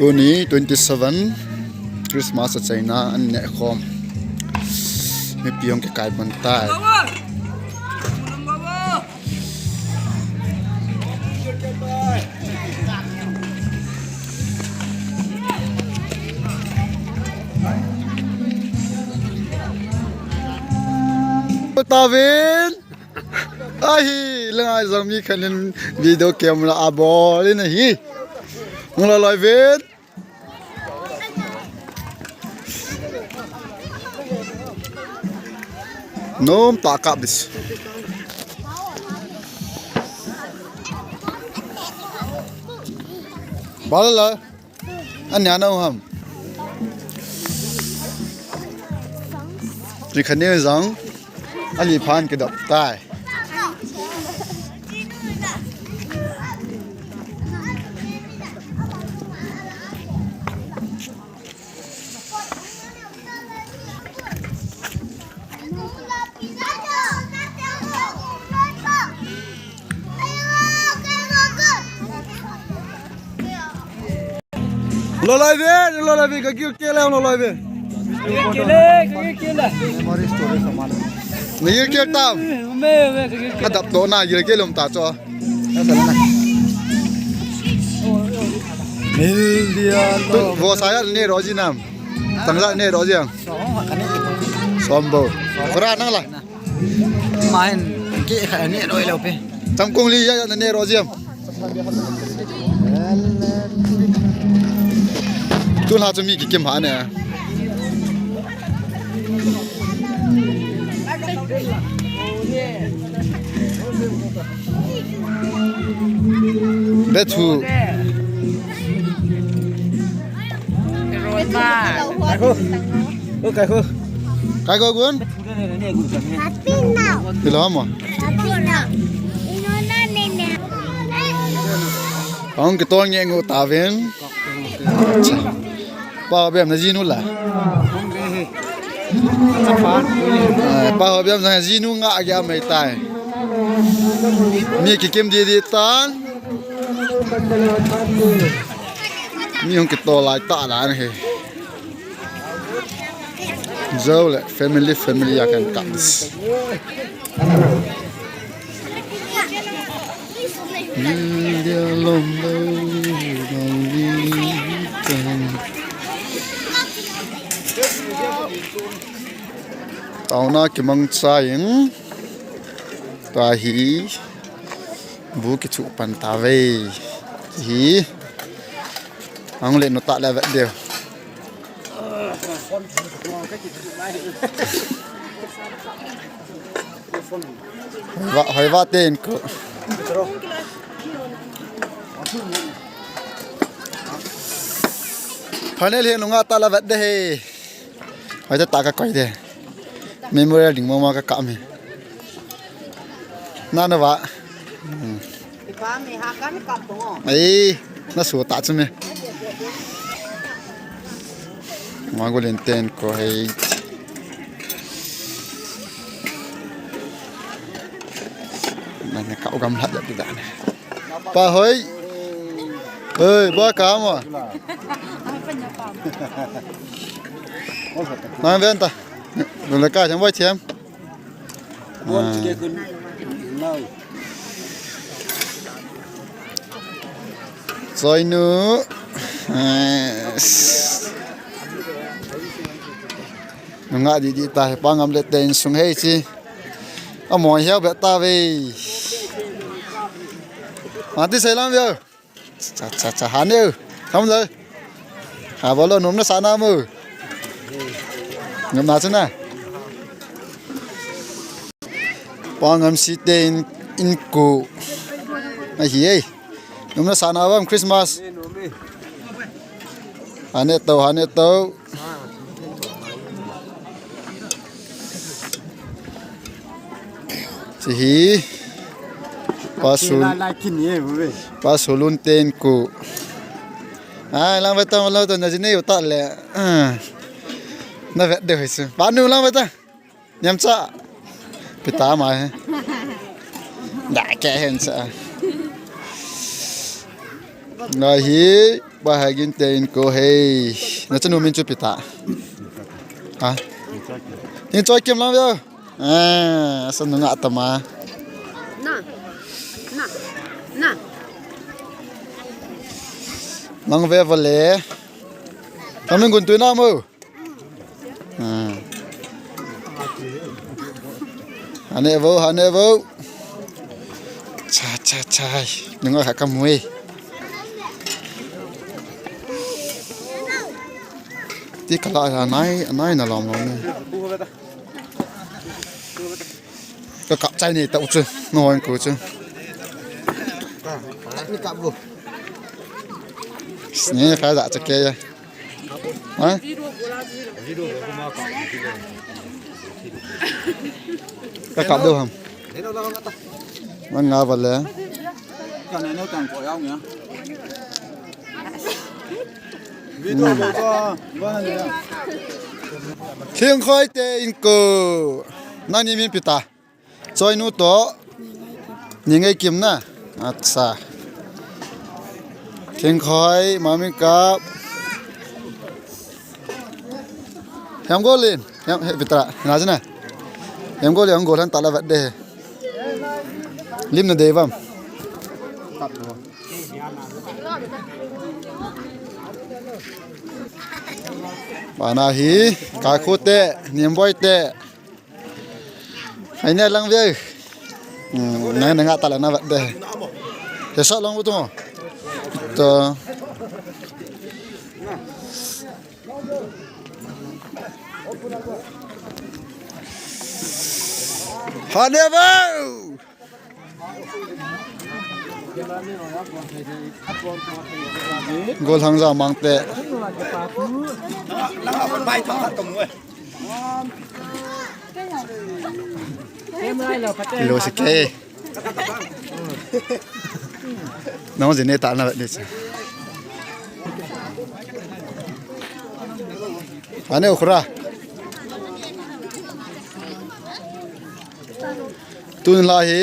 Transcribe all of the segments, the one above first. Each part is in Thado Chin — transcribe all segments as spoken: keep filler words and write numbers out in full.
Tuni twenty seven Christmas a chaina an neh khom. Mipi hung kikai pan tai. Tavin. Ahi, lengai jong mi khat in video camera a bol in ahi. Hung loi loi vin. Nom ta kap dis. Bal la. Ani ana ham. Ni khat ni jong. Ali phan kidop tai. Loi loi ve, loi loi ve, ka gil kele, loi loi ve. Kele, kele, kele. Na gil kele tam. Me, me, kele, kele. Adap to na gil kele um ta cho. Mil dia lo. Tu, vo saya ne ro ji nam. Tang la ne ro ji am. Som bo. Kora nang la. Main ke kha ne ro lo pe. Tam kong li ya ne ro ji am. Tun ha chu mi kikim ha ne. Bethu. Kai ko. Kai ko gun. Happy now. Ilo mo. Happy now. Ino na ne ne. Ang kitol nge ngu tavin. Pa ho bem na jinu la. Pa ho bem na jinu nga a gya mai tai. Mi kikim di di tan. Mi hung kitol lai ta la he. Jou le family family a kan kap. India lom lo, lom lo, lom lo. Taona kimang cha in. Tua hi bu kichu pan ta ve. Hi. Ang le no ta le vet deu. Hoiva, hoiva ten ko. Panel hi nunga ta la vet de he. Hoita ta ka koi de. Memorial ding mama ka kam he. Na na va. Hmm. Ei, na su ta chu me. Ma go len ten ko hei. Na na ka u gam la da da ne. Pa hoi. Ei, ba ka mo. Na ven ta. Lo le ka jam vai thiam. Bon chike kun. Nau. Soinu. Nunga di di ta he pa ngam le ten sung hei chi. Amo hiau be ta ve. Mati sai lam ve. Cha cha cha ha ne. Kam le. Ha bolo nom na sa na mu. Ngam na chu na. Pa ngam si te in, in ko. Ahi ei. Nom na sa na bam Christmas. Ha ne to, ha ne to. Chi hi. Pa sul. La, la, kin ye, bu ve. Pa sulun ten ko. Ai, lang ve ta, lang ta, na jine u ta le. Ah. Na vet de hoi su. Pa nu lang ve ta. Niam cha. Pita mai. Da ke hen cha. Ngai hi. Ba hagin te in ko hei. Na chanu min chu pi ta. Ha? Hin choi kim lang veo. Eh, asa nunga tama. Na. Na. Na. Lang ve vale. Kamin gun tu na mo. Hmm. Hane vo, hane vo. Cha, cha, cha. Nunga kha kamui. Ti kala ya nai, nai na lom lom ni. Ka kap chai ni ta u chu. No hon ku chu. Ni kap bu. Ni kha da cha ke ya. Ha? Ka kap deu ham. Man nga vale. Thingkhoi te in ko. Nani min pi ta. Choi nu to. Ni ngai kim na. Acha. Thingkhoi, mami kap. Hem golin. Hem, he pitra. Na jina. Hem golin, hem gol han tala vat de. Lim na de vam. Bana hi, ka khu te, nim boi te. Ai ne lang ve. Hmm, nang nang ta la na vat de. He sa long bu tu. To. Ha ne ba. Gol hang ja mang te. Lo si ke. Nong jin ne ta na ni. Ane ukhra. Tun la hi,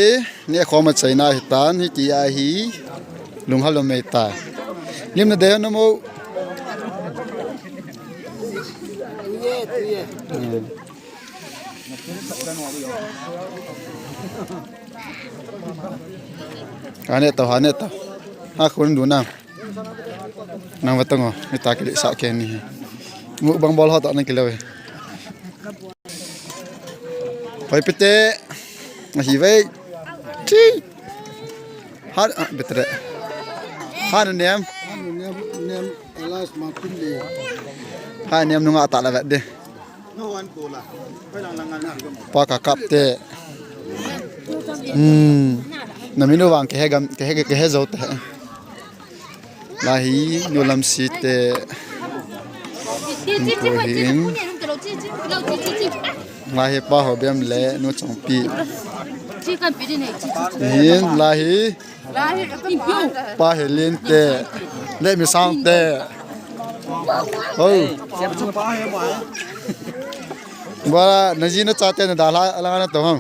ne khoma chaina hi tan, hi ti a hi, lung halo mei ta. Lim na de na mo. Hane to, hane to. Ha khun du na. Nang va tong o, mi ta kili sa ke ni. Mukbang bol ho to nang kilo. Hoi pete. Ahi ve. Chi. Ha, ah, betre. Ha na nem. Nem, nem, alas ma pin de. Ha nem nunga ta la vet de. Pa ka kap te. Hmm. Na minu vang ke he gam, ke he, ke he zo te. Lahi, nu lam si te. Ko hin. Lahi pa ho bem le, nu chong pi. Hin, lahi. Pa he lin te. Le mi sang te. Oh. Ba, na ji na cha te na da la, la na to ham.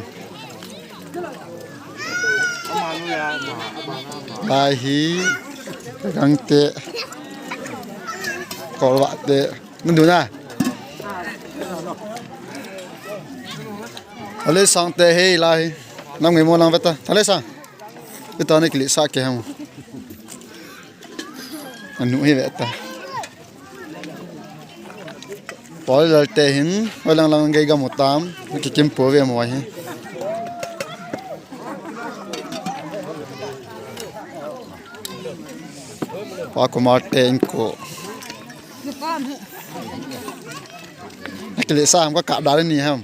Lahi, gang te, kolwa te, mun du na. Ale sang te hei lahi, nang me mo nang veta, ale sang. Ita ne kili sa ke ham. Anu hi veta. Paul lal te hin, hoi lang lang gei gam u tam, ki kim po ve mo hi. Pa Kumar te in ko. Akili sa ham ka ka dal ni ham.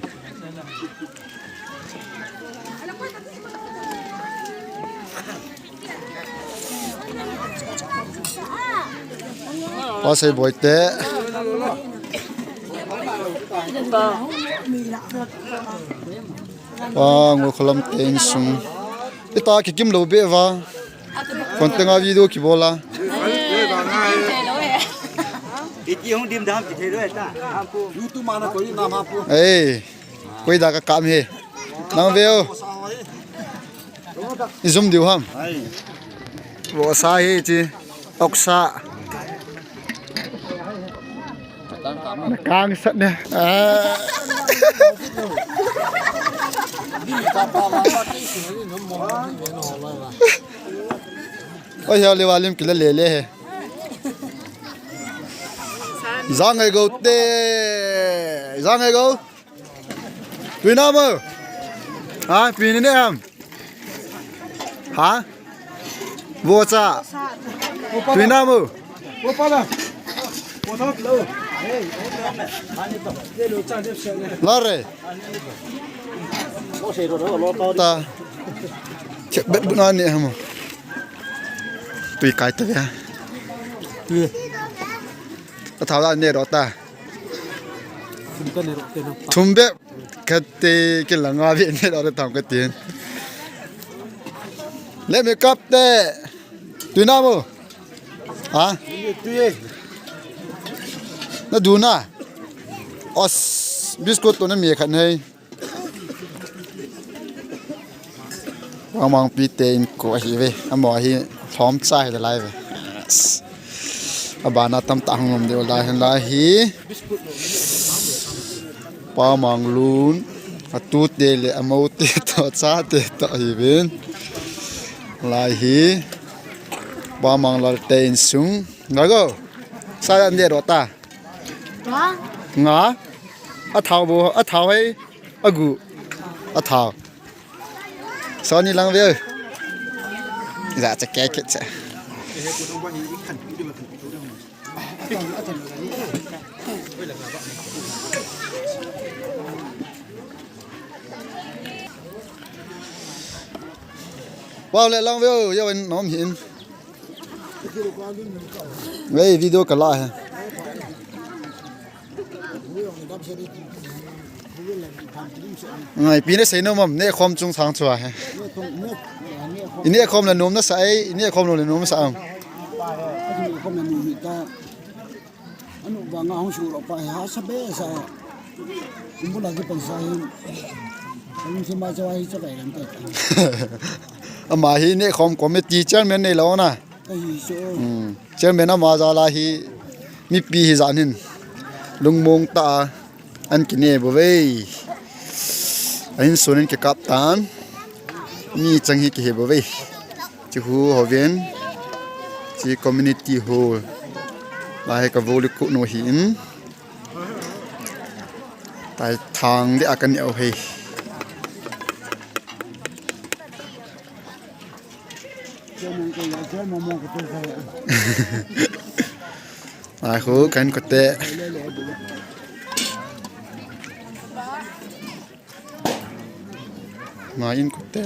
Pa sei boi te. Pa ngol kholam te insung. Ita kikim lou be va. Kon tenga video kibola. Iti hung dim dam ki thei lou ta. YouTube mana ko na ma pu. Ei. Koi da ka kam he. Nang veo. I zum diu ham. Vosa hi chi. Oksa. Na kang sat ne. Ah. Oi, heo le valim kila le le he. Jang ai go te. Jang ai go. Tuina mo. Ha, pini ne ham. Ha? Vocha. Tuina mo. Lare. Ta. Chek bet buna ne ham. Tui kai ta ya. Tui. Ka thau la ne ro ta. Thum ka ne ro te no. Thum be. Kate ke langa ve ne ro tam ka tin. Le me kap te. Tuina mo. Ha? Na du na. Os, biscuit to na me khat nei. Pamangpi te in ko ahi ve. Amo hi lhom cha hi lai ve. Abana tam ta hung lom deu lai hin lai hi. Pamanglun. Atu te le amo te to cha te to hi vin. Lai hi. Pamanglar te in sung. Nga go. Sa yan de ro ta. Nga? A thau bo, a thau hai, a gu, a thau. Sony lang ve. Za cha ke ke cha. Wow, le lang ve, yo in nom hin. Ei, video ka la he. Ngai, pi na sei nom am, ne khom chung sang chua he. I ne khom la nom na sa ei, i ne khom lo la nom sa am. Anu ba nga hung su lo pa ha sa be sa. Kumbu la ki pan sa hin. Anu si ma cha hi cha kai lam ta. Ama hi ne khom committee chairman nei lo na. Ahi so. Hmm. Chairman ama jal a hi mipi hi jan hin lungmong ta a an kine bou ve. Ahin sun in kikap tan. Mi chang hi kihe bou ve. Chi hu ho ven. Chi community hall. Lai hi ka voli ku no hi in. Tai thang de a ka neo hei. Ai khu kan ko te. Mai in ko te.